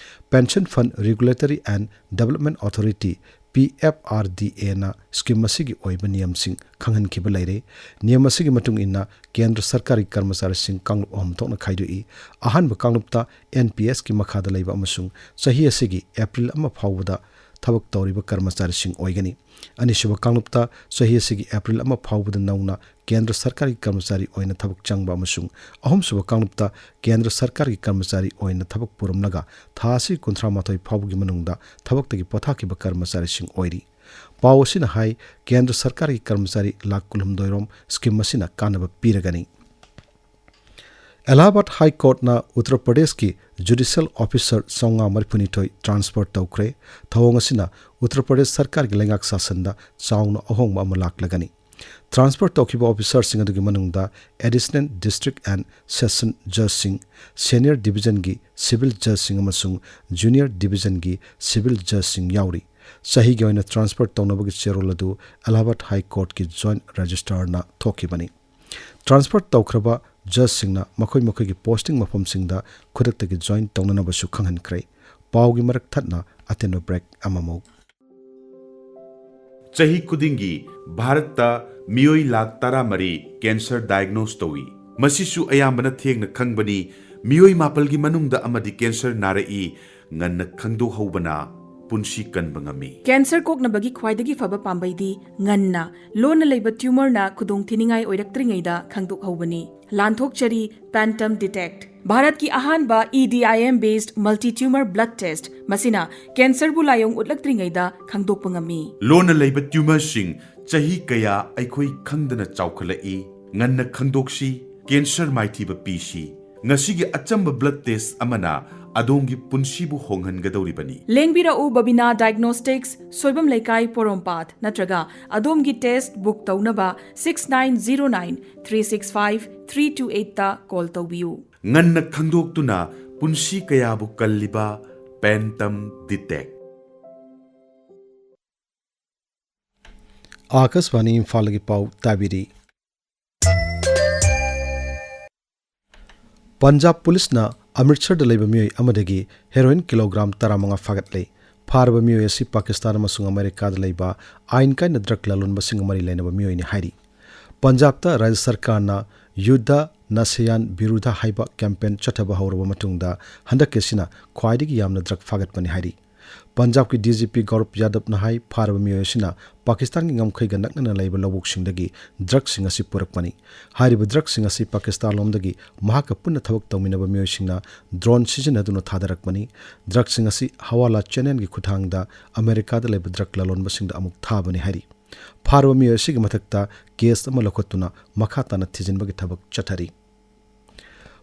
Pension Fund Regulatory and Development Authority, PFRDA ꯅ scheme ꯑꯁꯤꯒꯤ ꯑꯣꯏꯕ ꯅꯤꯌꯝꯁꯤꯡ ꯈꯪꯍꯟꯈꯤꯕ ꯂꯩꯔꯦ꯫ ꯅꯤꯌꯝ ꯑꯁꯤꯒꯤ ꯃꯇꯨꯡ ꯏꯟꯅ ꯀꯦꯟꯗ꯭ꯔ ꯁꯔꯀꯥꯔꯒꯤ ꯀꯔꯃꯆꯥꯔꯤꯁꯤꯡ ꯀꯥꯡꯂꯨꯞ ꯑꯍꯨꯝ ꯊꯣꯛꯅ ꯈꯥꯏꯗꯣꯛꯏ꯫ ꯑꯍꯥꯟꯕ ꯀꯥꯡꯂꯨꯞꯇ NPS ꯀꯤ ꯃꯈꯥꯗ ꯂꯩꯕ ꯑꯃꯁꯨꯡ ꯆꯍꯤ ꯑꯁꯤꯒꯤ ꯑꯦꯄ꯭ꯔꯤꯜ ꯑꯃ ꯐꯥꯎꯕꯗ ꯊꯕꯛ ꯇꯧꯔꯤꯕ ꯀꯔꯃꯆꯥꯔꯤꯁꯤꯡ ꯑꯣꯏꯒꯅꯤ꯫ ꯑꯅꯤꯁꯨꯕ ꯀꯥꯡꯂꯨꯞꯇ ꯆꯍꯤ ꯑꯁꯤꯒꯤ ꯑꯦꯄ꯭ꯔꯤꯜ ꯑꯃ ꯐꯥꯎꯕꯗ ꯅꯧꯅ ꯀꯦꯟꯗ꯭ꯔ ꯁꯔꯀꯥꯔꯒꯤ ꯀꯔꯃꯆꯥꯔꯤ ꯑꯣꯏꯅ ꯊꯕꯛ ꯆꯪꯕ ꯑꯃꯁꯨꯡ ꯑꯍꯨꯝꯁꯨꯕ ꯀꯥꯡꯂꯨꯞꯇ ꯀꯦꯟꯗ꯭ꯔ ꯁꯔꯀꯥꯔꯒꯤ ꯀꯔꯃꯆꯥꯔꯤ ꯑꯣꯏꯅ ꯊꯕꯛ ꯄꯨꯔꯝꯂꯒ ꯊꯥ ꯑꯁꯤ ꯀꯨꯟꯊ꯭ꯔꯥ ꯃꯥꯊꯣꯏ ꯐꯥꯎꯕꯒꯤ ꯃꯅꯨꯡꯗ ꯊꯕꯛꯇꯒꯤ ꯄꯣꯊꯥꯈꯤꯕ ꯀꯔꯃꯆꯥꯔꯤꯁꯤꯡ ꯑꯣꯏꯔꯤ꯫ ꯄꯥꯎ ꯑꯁꯤꯅ ꯍꯥꯏ, ꯀꯦꯟꯗ꯭ꯔ ꯁꯔꯀꯥꯔꯒꯤ ꯀꯔꯃꯆꯥꯔꯤ ꯂꯥꯈ ꯀꯨꯟꯍꯨꯝꯗꯣꯏ ꯔꯣꯝ scheme ꯑꯁꯤꯅ ꯀꯥꯟꯅꯕ ꯄꯤꯔꯒꯅꯤ꯫ ꯑꯦꯂꯥꯍꯥꯕꯥꯗ ꯍꯥꯏ ꯀꯣꯔꯠꯅ ꯎꯠꯇꯔ ꯄ꯭ꯔꯗꯦꯁꯀꯤ judicial officer ꯆꯥꯝꯃꯉꯥ ꯃꯔꯤꯐꯨꯅꯤꯊꯣꯏ transfer ꯇꯧꯈ꯭ꯔꯦ꯫ ꯊꯧꯑꯣꯡ ꯑꯁꯤꯅ ꯎꯠꯇꯔ ꯄ꯭ꯔꯗꯦꯁ ꯁꯔꯀꯥꯔꯒꯤ ꯂꯩꯉꯥꯛ ꯁꯥꯁꯟꯗ ꯆꯥꯎꯅ ꯑꯍꯣꯡꯕ ꯑꯃ ꯂꯥꯛꯂꯒꯅꯤ꯫ Transfer ꯇꯧꯈꯤꯕ officer ꯁꯤꯡ ꯑꯗꯨꯒꯤ ꯃꯅꯨꯡꯗ Additional District and Session Judge ꯁꯤꯡ, Senior Division ꯒꯤ civil judge ꯁꯤꯡ ꯑꯃꯁꯨꯡ Junior Division ꯒꯤ civil judge ꯁꯤꯡ ꯌꯥꯎꯔꯤ꯫ ꯆꯍꯤꯒꯤ ꯑꯣꯏꯅ transfer ꯇꯧꯅꯕꯒꯤ ꯆꯦꯔꯣꯜ ꯑꯗꯨ ꯑꯦꯂꯥꯍꯥꯕꯥꯗ ꯍꯥꯏ ꯀꯣꯔꯠꯀꯤ joint registrar ꯅ ꯊꯣꯛꯈꯤꯕꯅꯤ꯫ Transfer ꯇꯧꯈ꯭ꯔꯕ judge ꯁꯤꯡꯅ ꯃꯈꯣꯏ ꯃꯈꯣꯏꯒꯤ posting ꯃꯐꯝꯁꯤꯡꯗ ꯈꯨꯗꯛꯇꯒꯤ join ꯇꯧꯅꯅꯕꯁꯨ ꯈꯪꯍꯟꯈ꯭ꯔꯦ꯫ ꯄꯥꯎꯒꯤ ꯃꯔꯛ ꯊꯠꯅ ꯑꯇꯦꯟꯕ break ꯑꯃꯃꯨꯛ꯫ ꯆꯍꯤ ꯈꯨꯗꯤꯡꯒꯤ ꯚꯥꯔꯠꯇ ꯃꯤꯑꯣꯏ ꯂꯥꯈ ꯇꯔꯥꯃꯔꯤ cancer diagnose ꯇꯧꯏ꯫ ꯃꯁꯤꯁꯨ ꯑꯌꯥꯝꯕꯅ ꯊꯦꯡꯅ ꯈꯪꯕꯅꯤ꯫ ꯃꯤꯑꯣꯏ ꯃꯥꯄꯜꯒꯤ ꯃꯅꯨꯡꯗ ꯑꯃꯗꯤ cancer ꯅꯥꯔꯛꯏ꯫ ꯉꯟꯅ ꯈꯪꯗꯣꯛꯍꯧꯕꯅ ꯄꯨꯟꯁꯤ ꯀꯟꯕ ꯉꯝꯃꯤ꯫ ꯀꯦꯟꯁꯔ ꯀꯣꯛꯅꯕꯒꯤ ꯈ꯭ꯋꯥꯏꯗꯒꯤ ꯐꯕ ꯄꯥꯝꯕꯩꯗꯤ ꯉꯟꯅ ꯂꯣꯟꯅ ꯂꯩꯕ ꯇ꯭ꯌꯨꯃꯔꯅ ꯈꯨꯗꯣꯡꯊꯤꯅꯤꯡꯉꯥꯏ ꯑꯣꯏꯔꯛꯇ꯭ꯔꯤꯉꯩꯗ ꯈꯪꯗꯣꯛꯍꯧꯕꯅꯤ꯫ ꯂꯥꯟꯊꯣꯛꯆꯔꯤ Pantum Detect, ꯚꯥꯔꯠꯀꯤ ꯑꯍꯥꯟꯕ E D I M based multi tumor blood test꯫ ꯃꯁꯤꯅ ꯀꯦꯟꯁꯔꯕꯨ ꯂꯥꯏꯑꯣꯡ ꯎꯠꯂꯛꯇ꯭ꯔꯤꯉꯩꯗ ꯈꯪꯗꯣꯛꯄ ꯉꯝꯃꯤ꯫ ꯂꯣꯟꯅ ꯂꯩꯕ ꯇ꯭ꯌꯨꯃꯔꯁꯤꯡ ꯆꯍꯤ ꯀꯌꯥ ꯑꯩꯈꯣꯏ ꯈꯪꯗꯅ ꯆꯥꯎꯈꯠꯂꯛꯏ꯫ ꯉꯟꯅ ꯈꯪꯗꯣꯛꯁꯤ, ꯀꯦꯟꯁꯔ ꯃꯥꯏꯊꯤꯕ ꯄꯤꯁꯤ꯫ ꯉꯁꯤꯒꯤ ꯑꯆꯝꯕ ꯕ꯭ꯂꯗ ꯇꯦꯁ ꯑꯃꯅ ꯑꯗꯣꯝꯒꯤ ꯄꯨꯟꯁꯤꯕꯨ ꯍꯣꯡꯍꯟꯒꯗꯧꯔꯤꯕꯅꯤ꯫ ꯂꯦꯡꯕꯤꯔꯛꯎ ꯕꯕꯤꯅꯥ ꯗꯥꯏꯒꯅꯣꯁꯇꯤꯛꯁ, ꯁꯣꯏꯕꯝ ꯂꯩꯀꯥꯏ, ꯄꯣꯔꯣꯝꯄꯥꯠ, ꯅꯠꯇ꯭ꯔꯒ ꯑꯗꯣꯝꯒꯤ ꯇꯦꯁ ꯕꯨꯛ ꯇꯧꯅꯕ six nine zero nine three six five three two eight ꯇ ꯀꯣꯜ ꯇꯧꯕꯤꯌꯨ꯫ ꯉꯟꯅ ꯈꯪꯗꯣꯛꯇꯨꯅ ꯄꯨꯟꯁꯤ ꯀꯌꯥꯕꯨ ꯀꯜꯂꯤꯕ Pantum Detect꯫ ꯑꯥꯀꯥꯁꯕꯥꯅꯤ ꯏꯝꯐꯥꯜꯗꯒꯤ ꯄꯥꯎ ꯇꯥꯕꯤꯔꯤ꯫ ꯄꯟꯖꯥꯕ ꯄꯨꯂꯤꯁꯅ ꯑꯃ꯭ꯔꯤꯠꯁꯔꯗ ꯂꯩꯕ ꯃꯤꯑꯣꯏ ꯑꯃꯗꯒꯤ ꯍꯦꯔꯣꯏꯟ ꯀꯤꯂꯣꯒ꯭ꯔꯥꯝ ꯇꯔꯥꯃꯉꯥ ꯐꯥꯒꯠꯂꯦ꯫ ꯐꯥꯔꯕ ꯃꯤꯑꯣꯏ ꯑꯁꯤ ꯄꯥꯀꯤꯁꯇꯥꯟ ꯑꯃꯁꯨꯡ ꯑꯃꯦꯔꯤꯀꯥꯗ ꯂꯩꯕ ꯑꯥꯏꯟ ꯀꯥꯏꯅ ꯗ꯭ꯔꯒ ꯂꯂꯣꯟꯕꯁꯤꯡꯒ ꯃꯔꯤ ꯂꯩꯅꯕ ꯃꯤꯑꯣꯏꯅꯤ ꯍꯥꯏꯔꯤ꯫ ꯄꯟꯖꯥꯕꯇ ꯔꯥꯖ꯭ꯌ ꯁꯔꯀꯥꯔꯅ ꯌꯨꯗ ꯅꯁꯤꯌꯥꯟ ꯕꯤꯔꯨꯙ ꯍꯥꯏꯕ ꯀꯦꯝꯄꯦꯟ ꯆꯠꯊꯕ ꯍꯧꯔꯕ ꯃꯇꯨꯡꯗ ꯍꯟꯗꯛꯀꯤ ꯑꯁꯤꯅ ꯈ꯭ꯋꯥꯏꯗꯒꯤ ꯌꯥꯝꯅ ꯗ꯭ꯔꯒ ꯐꯥꯒꯠꯄꯅꯤ ꯍꯥꯏꯔꯤ꯫ ꯄꯟꯖꯥꯕꯀꯤ D G P ꯒꯧꯔꯕ ꯌꯥꯗꯕꯅ ꯍꯥꯏ, ꯐꯥꯔꯕ ꯃꯤꯑꯣꯏ ꯑꯁꯤꯅ ꯄꯥꯀꯤꯁꯇꯥꯟꯒꯤ ꯉꯝꯈꯩꯒ ꯅꯛꯅꯅ ꯂꯩꯕ ꯂꯧꯕꯨꯛꯁꯤꯡꯗꯒꯤ ꯗ꯭ꯔꯒꯁꯤꯡ ꯑꯁꯤ ꯄꯨꯔꯛꯄꯅꯤ꯫ ꯍꯥꯏꯔꯤꯕ ꯗ꯭ꯔꯒꯁꯤꯡ ꯑꯁꯤ ꯄꯥꯀꯤꯁꯇꯥꯟ ꯂꯣꯝꯗꯒꯤ ꯃꯍꯥꯛꯀ ꯄꯨꯟꯅ ꯊꯕꯛ ꯇꯧꯃꯤꯟꯅꯕ ꯃꯤꯑꯣꯏꯁꯤꯡꯅ ꯗ꯭ꯔꯣꯟ ꯁꯤꯖꯤꯟꯅꯗꯨꯅ ꯊꯥꯗꯔꯛꯄꯅꯤ꯫ ꯗ꯭ꯔꯒꯁꯤꯡ ꯑꯁꯤ ꯍꯋꯥꯂꯥ ꯆꯦꯅꯦꯜꯒꯤ ꯈꯨꯠꯊꯥꯡꯗ ꯑꯃꯦꯔꯤꯀꯥꯗ ꯂꯩꯕ ꯗ꯭ꯔꯒ ꯂꯂꯣꯟꯕꯁꯤꯡꯗ ꯑꯃꯨꯛ ꯊꯥꯕꯅꯤ ꯍꯥꯏꯔꯤ꯫ ꯐꯥꯔꯕ ꯃꯤꯑꯣꯏ ꯑꯁꯤꯒꯤ ꯃꯊꯛꯇ ꯀꯦꯁ ꯑꯃ ꯂꯧꯈꯠꯇꯨꯅ ꯃꯈꯥ ꯇꯥꯅ ꯊꯤꯖꯤꯟꯕꯒꯤ ꯊꯕꯛ ꯆꯠꯊꯔꯤ꯫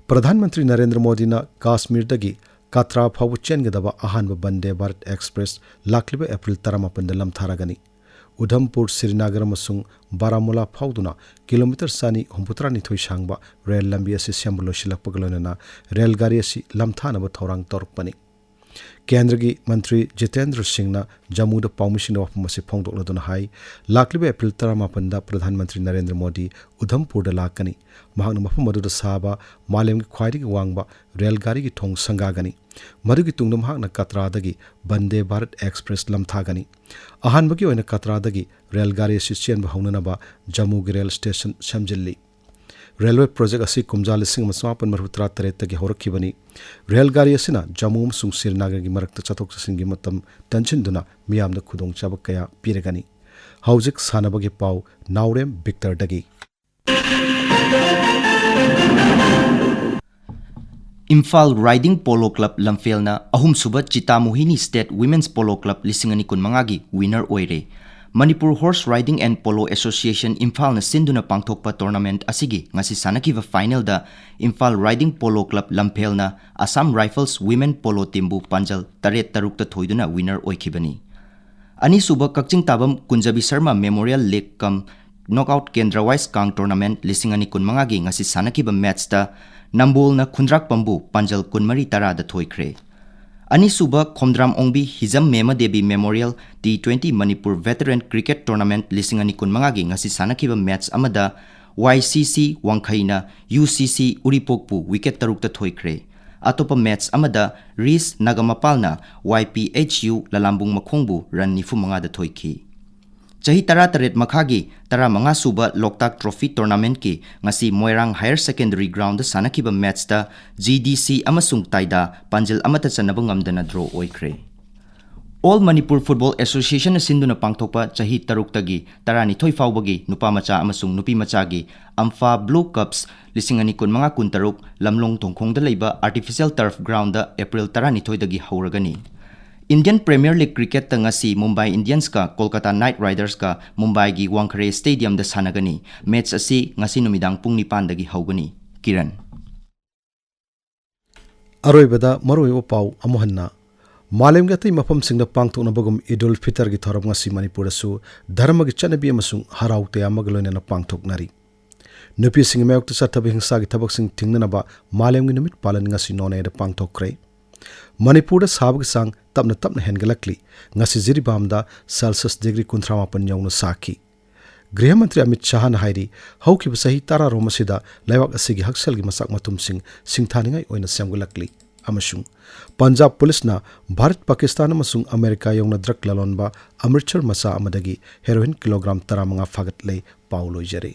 ꯄ꯭ꯔꯙꯥꯟ ꯃꯟꯇ꯭ꯔꯤ ꯅꯔꯦꯟꯗ꯭ꯔ ꯃꯣꯗꯤꯅ ꯀꯥꯁꯃꯤꯔꯗꯒꯤ ꯀꯥꯇ꯭ꯔꯥ ꯐꯥꯎꯕ ꯆꯦꯟꯒꯗꯕ ꯑꯍꯥꯟꯕ ꯕꯟꯗꯦ ꯚꯥꯔꯠ ꯑꯦꯛꯁꯄ꯭ꯔꯦꯁ ꯂꯥꯛꯂꯤꯕ ꯑꯦꯄ꯭ꯔꯤꯜ ꯇꯔꯥꯃꯥꯄꯟꯗ ꯂꯝꯊꯥꯔꯒꯅꯤ꯫ ꯎꯙꯝꯄꯨꯔ, ꯁ꯭ꯔꯤꯅꯒꯔ ꯑꯃꯁꯨꯡ ꯕꯥꯔꯥꯃꯨꯂꯥ ꯐꯥꯎꯗꯨꯅ ꯀꯤꯂꯣꯃꯤꯇꯔ ꯆꯅꯤ ꯍꯨꯝꯐꯨꯇꯔꯥꯅꯤꯊꯣꯏ ꯁꯥꯡꯕ ꯔꯦꯜ ꯂꯝꯕꯤ ꯑꯁꯤ ꯁꯦꯝꯕ ꯂꯣꯏꯁꯤꯜꯂꯛꯄꯒ ꯂꯣꯏꯅꯅ ꯔꯦꯜ ꯒꯥꯔꯤ ꯑꯁꯤ ꯂꯝꯊꯥꯅꯕ ꯊꯧꯔꯥꯡ ꯇꯧꯔꯛꯄꯅꯤ꯫ ꯀꯦꯟꯗ꯭ꯔꯒꯤ ꯃꯟꯇ꯭ꯔꯤ ꯖꯤꯇꯦꯟꯗ꯭ꯔ ꯁꯤꯡꯅ ꯖꯝꯃꯨꯗ ꯄꯥꯎꯃꯤꯁꯤꯡꯗ ꯋꯥꯐꯝ ꯑꯁꯤ ꯐꯣꯡꯗꯣꯛꯂꯗꯨꯅ ꯍꯥꯏ, ꯂꯥꯛꯂꯤꯕ ꯑꯦꯄ꯭ꯔꯤꯜ ꯇꯔꯥꯃꯥꯄꯟꯗ ꯄ꯭ꯔꯙꯥꯟ ꯃꯟꯇ꯭ꯔꯤ ꯅꯔꯦꯟꯗ꯭ꯔ ꯃꯣꯗꯤ ꯎꯙꯝꯄꯨꯔꯗ ꯂꯥꯛꯀꯅꯤ꯫ ꯃꯍꯥꯛꯅ ꯃꯐꯝ ꯑꯗꯨꯗ ꯁꯥꯕ ꯃꯥꯂꯦꯝꯒꯤ ꯈ꯭ꯋꯥꯏꯗꯒꯤ ꯋꯥꯡꯕ ꯔꯦꯜ ꯒꯥꯔꯤꯒꯤ ꯊꯣꯡ ꯁꯪꯒꯥꯒꯅꯤ꯫ ꯃꯗꯨꯒꯤ ꯇꯨꯡꯗ ꯃꯍꯥꯛꯅ ꯀꯇ꯭ꯔꯥꯗꯒꯤ ꯕꯟꯗꯦ ꯚꯥꯔꯠ ꯑꯦꯛꯁꯄ꯭ꯔꯦꯁ ꯂꯝꯊꯥꯒꯅꯤ꯫ ꯑꯍꯥꯟꯕꯒꯤ ꯑꯣꯏꯅ ꯀꯇ꯭ꯔꯥꯗꯒꯤ ꯔꯦꯜ ꯒꯥꯔꯤ ꯑꯁꯤ ꯆꯦꯟꯕ ꯍꯧꯅꯅꯕ ꯖꯝꯃꯨꯒꯤ ꯔꯦꯜ ꯁ꯭ꯇꯦꯁꯟ ꯁꯦꯝꯖꯤꯜꯂꯤ꯫ ꯔꯦꯜꯋꯦ ꯄ꯭ꯔꯣꯖꯦꯛ ꯑꯁꯤ ꯀꯨꯝꯖꯥ ꯂꯤꯁꯤꯡ ꯑꯃ ꯆꯃꯥꯄꯟ ꯃꯔꯤꯐꯨ ꯇꯔꯥ ꯇꯔꯦꯠꯇꯒꯤ ꯍꯧꯔꯛꯈꯤꯕꯅꯤ꯫ ꯔꯦꯜ ꯒꯥꯔꯤ ꯑꯁꯤꯅ ꯖꯝꯃꯨ ꯑꯃꯁꯨꯡ ꯁ꯭ꯔꯤꯅꯒꯔꯒꯤ ꯃꯔꯛꯇ ꯆꯠꯊꯣꯛ ꯆꯠꯁꯤꯟꯒꯤ ꯃꯇꯝ ꯇꯟꯁꯤꯟꯗꯨꯅ ꯃꯤꯌꯥꯝꯗ ꯈꯨꯗꯣꯡꯆꯥꯕ ꯀꯌꯥ ꯄꯤꯔꯒꯅꯤ꯫ ꯍꯧꯖꯤꯛ ꯁꯥꯟꯅꯕꯒꯤ ꯄꯥꯎ ꯅꯥꯎꯔꯦꯝ ꯕꯤꯛꯇꯔꯗꯒꯤ꯫ ꯏꯝꯐꯥꯜ ꯔꯥꯏꯗꯤꯡ ꯄꯣꯂꯣ ꯀ꯭ꯂꯕ ꯂꯝꯐꯦꯜꯅ ꯑꯍꯨꯝꯁꯨꯕ Chita Mohini state women's polo club ꯂꯤꯁꯤꯡ ꯑꯅꯤ ꯀꯨꯟꯃꯉꯥꯒꯤ ꯋꯤꯅꯔ ꯑꯣꯏꯔꯦ꯫ Manipur horse riding and polo association ꯏꯝꯐꯥꯜꯅ ꯁꯤꯟꯗꯨꯅ ꯄꯥꯡꯊꯣꯛꯄ ꯇꯣꯔꯅꯥꯃꯦꯟꯠ ꯑꯁꯤꯒꯤ ꯉꯁꯤ ꯁꯥꯟꯅꯈꯤꯕ ꯐꯥꯏꯅꯦꯜꯗ ꯏꯝꯐꯥꯜ ꯔꯥꯏꯗꯤꯡ ꯄꯣꯂꯣ ꯀ꯭ꯂꯕ ꯂꯝꯐꯦꯜꯅ ꯑꯁꯥꯝ ꯔꯥꯏꯐꯜꯁ ꯋꯤꯃꯦꯟ ꯄꯣꯂꯣ ꯇꯤꯝꯕꯨ ꯄꯥꯟꯖꯜ ꯇꯔꯦꯠ ꯇꯔꯨꯛꯇ ꯊꯣꯏꯗꯨꯅ ꯋꯤꯅꯔ ꯑꯣꯏꯈꯤꯕꯅꯤ꯫ ꯑꯅꯤꯁꯨꯕ ꯀꯛꯆꯤꯡ ꯇꯥꯕꯝ Kunjabi Sarma memorial league cum knockout Kendra wise ꯀꯥꯡ ꯇꯣꯔꯅꯥꯃꯦꯟꯠ ꯂꯤꯁꯤꯡ ꯑꯅꯤ ꯀꯨꯟꯃꯉꯥꯒꯤ ꯉꯁꯤ ꯁꯥꯟꯅꯈꯤꯕ ꯃꯦꯠꯆꯇ ꯅꯝꯕꯣꯜꯅ ꯈꯨꯟꯗ꯭ꯔꯥꯛꯄꯝꯕꯨ ꯄꯥꯟꯖꯜ ꯀꯨꯟꯃꯔꯤ ꯇꯔꯥꯗ ꯊꯣꯏꯈ꯭ꯔꯦ꯫ ꯑꯅꯤꯁꯨꯕ Khomdram Ongbi Hijam Mema Devi memorial T twenty Manipur veteran cricket tournament ꯂꯤꯁꯤꯡ ꯑꯅꯤ ꯀꯨꯟꯃꯉꯥꯒꯤ ꯉꯁꯤ ꯁꯥꯟꯅꯈꯤꯕ ꯃꯦꯠꯆ ꯑꯃꯗ ꯋꯥꯏ ꯁꯤ ꯁꯤ ꯋꯥꯡꯈꯩꯅ ꯌꯨ ꯁꯤ ꯁꯤ ꯎꯔꯤꯄꯣꯛꯄꯨ ꯋꯤꯀꯦꯠ ꯇꯔꯨꯛꯇ ꯊꯣꯏꯈ꯭ꯔꯦ꯫ ꯑꯇꯣꯞꯄ ꯃꯦꯠꯆ ꯑꯃꯗ ꯔꯤꯁ ꯅꯥꯒꯥꯃꯄꯥꯜꯅ ꯋꯥꯏ ꯄꯤ ꯑꯩꯆ ꯌꯨ ꯂꯂꯥꯝꯕꯨꯡ ꯃꯈꯣꯡꯕꯨ ꯔꯟ ꯅꯤꯐꯨ ꯃꯉꯥꯗ ꯊꯣꯏꯈꯤ꯫ ꯆꯍꯤ ꯇꯔꯥꯇꯔꯦꯠ ꯃꯈꯥꯒꯤ ꯇꯔꯥꯃꯉꯥ ꯁꯨꯕ ꯂꯣꯛꯇꯥꯛ ꯇ꯭ꯔꯣꯐꯤ ꯇꯣꯔꯅꯥꯃꯦꯟꯠꯀꯤ ꯉꯁꯤ ꯃꯣꯏꯔꯥꯡ ꯍꯥꯌꯔ ꯁꯦꯀꯦꯟꯗꯔꯤ ꯒ꯭ꯔꯥꯎꯟꯗ ꯁꯥꯟꯅꯈꯤꯕ ꯃꯦꯠꯆꯇ ꯖꯤ ꯗꯤ ꯁꯤ ꯑꯃꯁꯨꯡ ꯇꯥꯏꯗꯥ ꯄꯥꯟꯖꯤꯜ ꯑꯃꯠꯇ ꯆꯟꯅꯕ ꯉꯝꯗꯅ ꯗ꯭ꯔꯣ ꯑꯣꯏꯈ꯭ꯔꯦ꯫ ꯑꯣꯜ ꯃꯅꯤꯄꯨꯔ ꯐꯨꯠꯕꯣꯜ ꯑꯦꯁꯣꯁꯤꯌꯦꯁꯟꯅ ꯁꯤꯟꯗꯨꯅ ꯄꯥꯡꯊꯣꯛꯄ ꯆꯍꯤ ꯇꯔꯨꯛꯇꯒꯤ ꯇꯔꯥꯅꯤꯊꯣꯏ ꯐꯥꯎꯕꯒꯤ ꯅꯨꯄꯥ ꯃꯆꯥ ꯑꯃꯁꯨꯡ ꯅꯨꯄꯤ ꯃꯆꯥꯒꯤ ꯑꯝꯐꯥ ꯕ꯭ꯂꯨ ꯀꯞꯁ ꯂꯤꯁꯤꯡ ꯑꯅꯤ ꯀꯨꯟꯃꯉꯥ ꯀꯨꯟꯇꯔꯨꯛ ꯂꯝꯂꯣꯡ ꯊꯣꯡꯈꯣꯡꯗ ꯂꯩꯕ ꯑꯥꯔꯇꯤꯐꯤꯁꯤꯌꯦꯜ ꯇꯔꯐ ꯒ꯭ꯔꯥꯎꯟꯗ ꯑꯦꯄ꯭ꯔꯤꯜ ꯇꯔꯥꯅꯤꯊꯣꯏꯗꯒꯤ ꯍꯧꯔꯒꯅꯤ꯫ ꯏꯟꯗꯤꯌꯟ ꯄ꯭ꯔꯤꯃꯤꯌꯔ ꯂꯤꯒ ꯀ꯭ꯔꯤꯀꯦꯠꯇ ꯉꯁꯤ ꯃꯨꯝꯕꯥꯏ ꯏꯟꯗꯤꯌꯟꯁꯀ ꯀꯣꯜꯀꯇꯥ ꯅꯥꯏꯠ ꯔꯥꯏꯗꯔꯁꯀ ꯃꯨꯝꯕꯥꯏꯒꯤ ꯋꯥꯡꯈꯔꯦ ꯁ꯭ꯇꯦꯗꯤꯌꯝꯗ ꯁꯥꯟꯅꯒꯅꯤ꯫ ꯃꯦꯆ ꯑꯁꯤ ꯉꯁꯤ ꯅꯨꯃꯤꯗꯥꯡ ꯄꯨꯡ ꯅꯤꯄꯥꯟꯗꯒꯤ ꯍꯧꯒꯅꯤ꯫ ꯀꯤꯔꯟ꯫ ꯑꯔꯣꯏꯕꯗ ꯃꯔꯨꯑꯣꯏꯕ ꯄꯥꯎ ꯑꯃꯨꯛ ꯍꯟꯅ꯫ ꯃꯥꯂꯦꯝꯒꯤ ꯑꯇꯩ ꯃꯐꯝꯁꯤꯡꯗ ꯄꯥꯡꯊꯣꯛꯅꯕꯒꯨꯝ ꯏꯗꯨꯜ ꯐꯤꯇꯔꯒꯤ ꯊꯧꯔꯝ ꯉꯁꯤ ꯃꯅꯤꯄꯨꯔꯗꯁꯨ ꯙꯔꯃꯒꯤ ꯆꯠꯅꯕꯤ ꯑꯃꯁꯨꯡ ꯍꯔꯥꯎ ꯇꯌꯥꯝꯕꯒ ꯂꯣꯏꯅꯅ ꯄꯥꯡꯊꯣꯛꯅꯔꯤ꯫ ꯅꯨꯄꯤꯁꯤꯡꯒꯤ ꯃꯥꯌꯣꯛꯇ ꯆꯠꯊꯕ ꯍꯤꯡꯁꯥꯒꯤ ꯊꯕꯛꯁꯤꯡ ꯊꯤꯡꯅꯅꯕ ꯃꯥꯂꯦꯝꯒꯤ ꯅꯨꯃꯤꯠ ꯄꯥꯂꯟ ꯉꯁꯤ ꯅꯣꯅꯦꯗ ꯄꯥꯡꯊꯣꯛꯈ꯭ꯔꯦ꯫ ꯃꯅꯤꯄꯨꯔꯗ ꯁꯥꯕꯒꯤ ꯆꯥꯡ ꯇꯞꯅ ꯇꯞꯅ ꯍꯦꯟꯒꯠꯂꯛꯂꯤ꯫ ꯉꯁꯤ ꯖꯤꯔꯤꯕꯥꯝꯗ ꯁꯦꯜꯁꯤꯌꯁ ꯗꯤꯒ꯭ꯔꯤ ꯀꯨꯟꯊ꯭ꯔꯥ ꯃꯥꯄꯟ ꯌꯧꯅ ꯁꯥꯈꯤ꯫ ꯒ꯭ꯔꯤꯍ ꯃꯟꯇ꯭ꯔꯤ ꯑꯃꯤꯠ ꯁꯥꯍꯅ ꯍꯥꯏꯔꯤ, ꯍꯧꯈꯤꯕ ꯆꯍꯤ ꯇꯔꯥꯔꯣꯝ ꯑꯁꯤꯗ ꯂꯩꯕꯥꯛ ꯑꯁꯤꯒꯤ ꯍꯛꯁꯦꯜꯒꯤ ꯃꯆꯥꯛ ꯃꯊꯨꯝꯁꯤꯡ ꯁꯤꯡꯊꯥꯅꯤꯡꯉꯥꯏ ꯑꯣꯏꯅ ꯁꯦꯝꯒꯠꯂꯛꯂꯤ ꯑꯃꯁꯨꯡ ꯄꯟꯖꯥꯕ ꯄꯨꯂꯤꯁꯅ ꯚꯥꯔꯠ, ꯄꯥꯀꯤꯁꯇꯥꯟ ꯑꯃꯁꯨꯡ ꯑꯃꯦꯔꯤꯀꯥ ꯌꯧꯅ ꯗ꯭ꯔꯒ ꯂꯂꯣꯟꯕ ꯑꯃ꯭ꯔꯤꯠꯁꯔ ꯃꯆꯥ ꯑꯃꯗꯒꯤ ꯍꯦꯔꯣꯏꯟ ꯀꯤꯂꯣꯒ꯭ꯔꯥꯝ ꯇꯔꯥꯃꯉꯥ ꯐꯥꯒꯠꯂꯦ꯫ ꯄꯥꯎ ꯂꯣꯏꯖꯔꯦ꯫